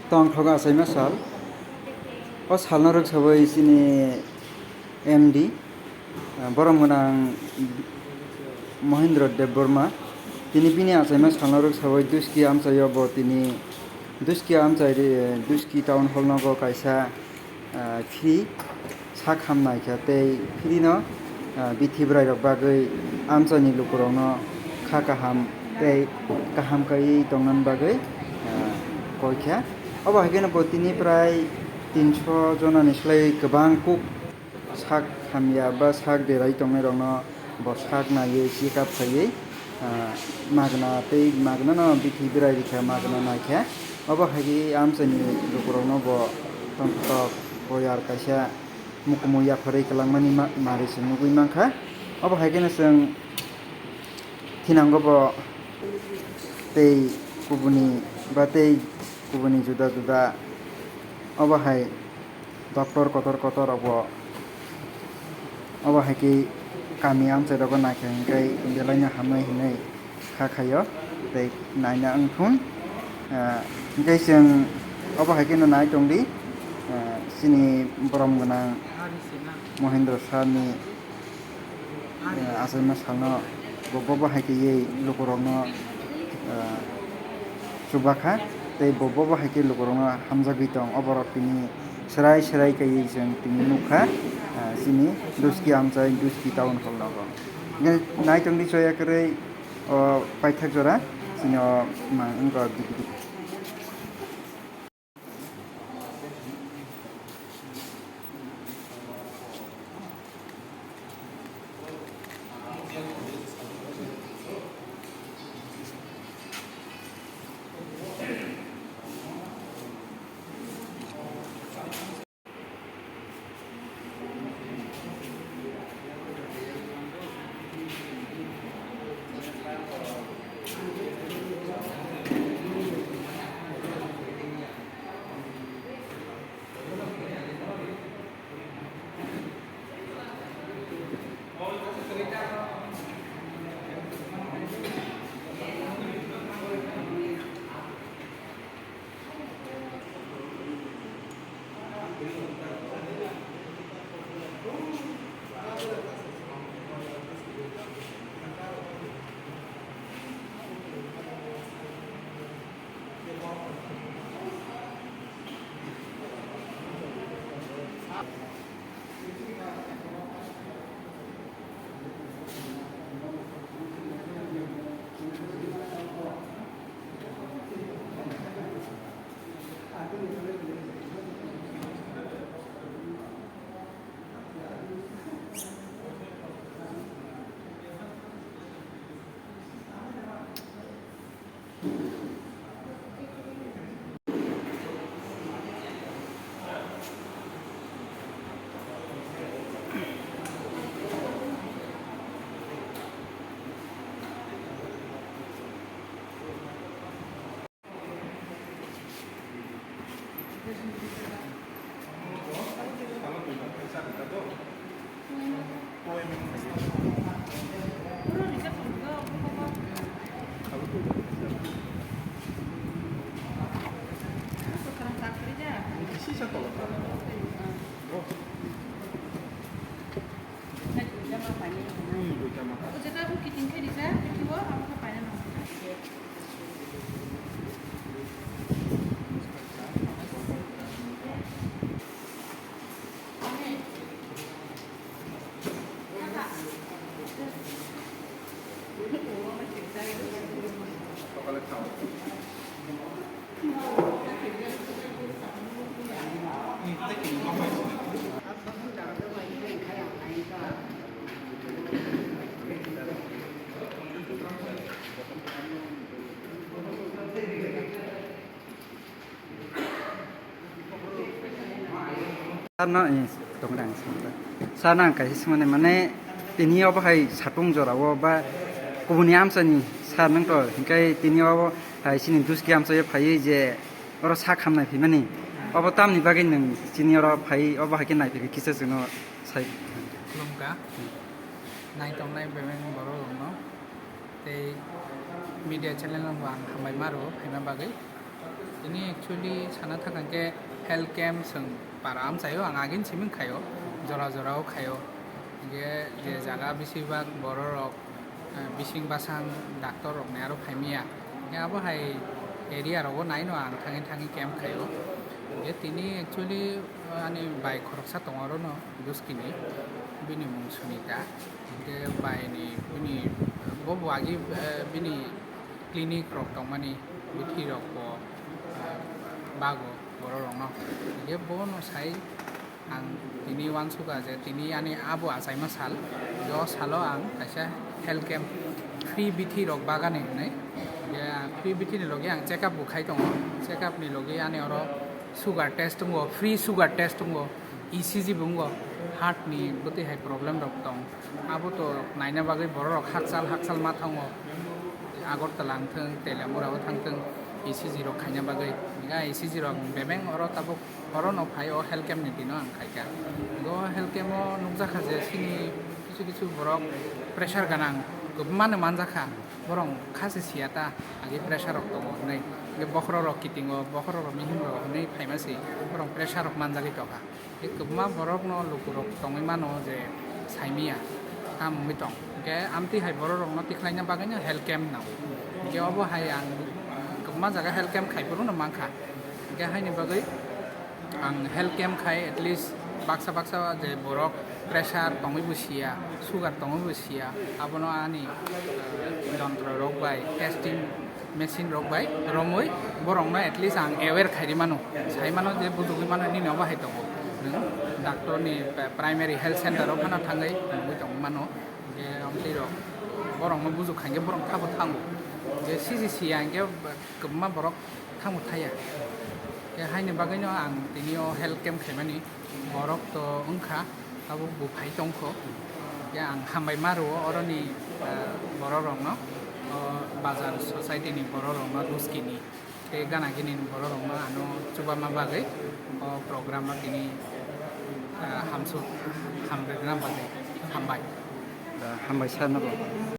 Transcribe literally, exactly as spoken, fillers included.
Tongthok achaima sal. O salno rwksawi chini M D, ah, borom gwnang Mohindra Debbarma. Tini bini achaima salno rwksawi Duski amchaio bo tini Duski amchai ri-, Duski Town Hall nogo kaisa, ah, free sak ham naikha tei free no, ah, bithi bwrwi rok bagwi amchaini lukurokno kha kaham tei kaham kaiwi tongnani bagwi, ah, koikha. Obo hai kheno bo tini prai tinso jonani slai kwbang kuk sak hamya ba sak derai tongnairokno bo sak naiwi check up khaiwi, ah, magna tei magnano bithi bwrwi rikha, magna naikha. Obo hai khe amchaini lukurokno bo tongthok boyar kaisa mukumu yapharwi kwlangmani ma-, manwi chwng nugwi mankha. Obo hai kheno chwng thinango bo tei kubuni ba tei kubuni juda juda obo hai doctor kotor kotor rokbo obo hai khe kami amchai rogo naikha hwnkhe belai no hamnai hinwi kha khaio tei naina wngthun. Ah, hwnkhe chwng obo hai kheno nai tongdi, ah, chini borom gwnang Mohindra Sir ni, ah, achaima salno bo, bo, bo hai khe lukurokno, ah, chubakha tei bo, bo, bo hai khe lukurokno hamjagwi tong. Oborok tini serai serai kaiwi chwng tini nukha, ah, chini Duski amchai Duski Town Hall nogo. Hwnkhe nai tongdi choya kwrwi. O paithak jora chini o mang wngkha. Sir no, eh, tong dang, sir no. Sir no ang kaisa swngmani, mane, tini obo hai satung jora o ba kubuni amchani sir nang to, hinkai tini obo hai chini Duski amchaio phaiwi je oro sak ham nai phimani. Obo tamni bagwi nwng chini oro phai, obo hai khe nai phikhe kisa chwngno sai. Khulumkha. Nai tongnai bebeng borok rokno. Tei media channel rokno ang hambai ma rwo phaima bagwi. Tini actually sana thang khe health camp chwng para amchaio, ang agin simi khaio, jora jora o khaio. Hingkhe je jaga bisi bak borok rok, eh, bising basang doctor rok ni aro phaimya. Hingkhe abo hai area rogo naino ang thangwi thangwi camp khaio. Hingkhe tini actually, eh, ani bai khoroksa tongo aro no Duski ni, bini mung Sunita. Hingkhe bai ni bini bo bo agi, eh, bini clinic rok tongmani bithi rok bo, ah, bago borok rokno. Hingkhe bono sai ang tini uansukha je tini ani abo achaima sal, o salo ang kaisa health camp free bithi rok bagani hinwi. Hingkhe ang free bithi ni logi ang check up bo khai tongo, check up ni logi ani oro sugar test tongo, free sugar test tongo, E C G bo wngo, heart ni bwtwi hai problem rok tong. Abo to naina bagwi borok rok hakchal hakchal ma thango. Agartala wngthung, Teliamura o thangthung, E C G rok khaina bagwi. Hingkhe E C G rok bebeng oro tabuk oro no phai o health camp ni dino ang khaikha. Hingkhe o health camp o nukjakha je chini kisu kisu borok pressure ganang kwbangma no manjakha. Borok kha se siya ta agi pressure rok tongo hinwi. Hingkhe bokhorok rok kitingo, bokhorok rok mihim rok hinwi phaima se borok pressure rok manjagwi tongkha. Tei kwbangma borokno lukurok tongwi mano je saimanya, kam wngwi tong. Hingkhe amtwi hai bororokno tikhlaina bagwino health camp nango. Hingkhe obo hai ang kwbangma jaga health camp khai phuru no mankha. Hingkhe haini bagwi ang health camp khai at least baksa baksa je borok pressure tongwi bo siya, sugar tongwi bo siya, abono ani, eh, jontro rok bai testing machine rok bai romwi borokno at least ang aware khairi mano, sai mano je bujugwi mano nini obo hai tongo, nwng doctor ni, eh, primary health center o phano thangwi nugwi tongwi mano je amtwi rok borokno bujug khaikhe borok thabo thango je C C C ya hinkhe kwbangma borok thango thaya. Khe haini bagwino ang tini o health camp khaimani borok to wngkha. Tabuk bo phai tongkho. Ya ang hambai ma rwo oroni, ah, borok rokno, o bazar society ni borok rokno Ruski ni tei gana gini ni borok rokno ano chubama bagwi o program o tini, ah, hamsuk hamrwkna bagwi hambai. Ah, hambai sir no bo.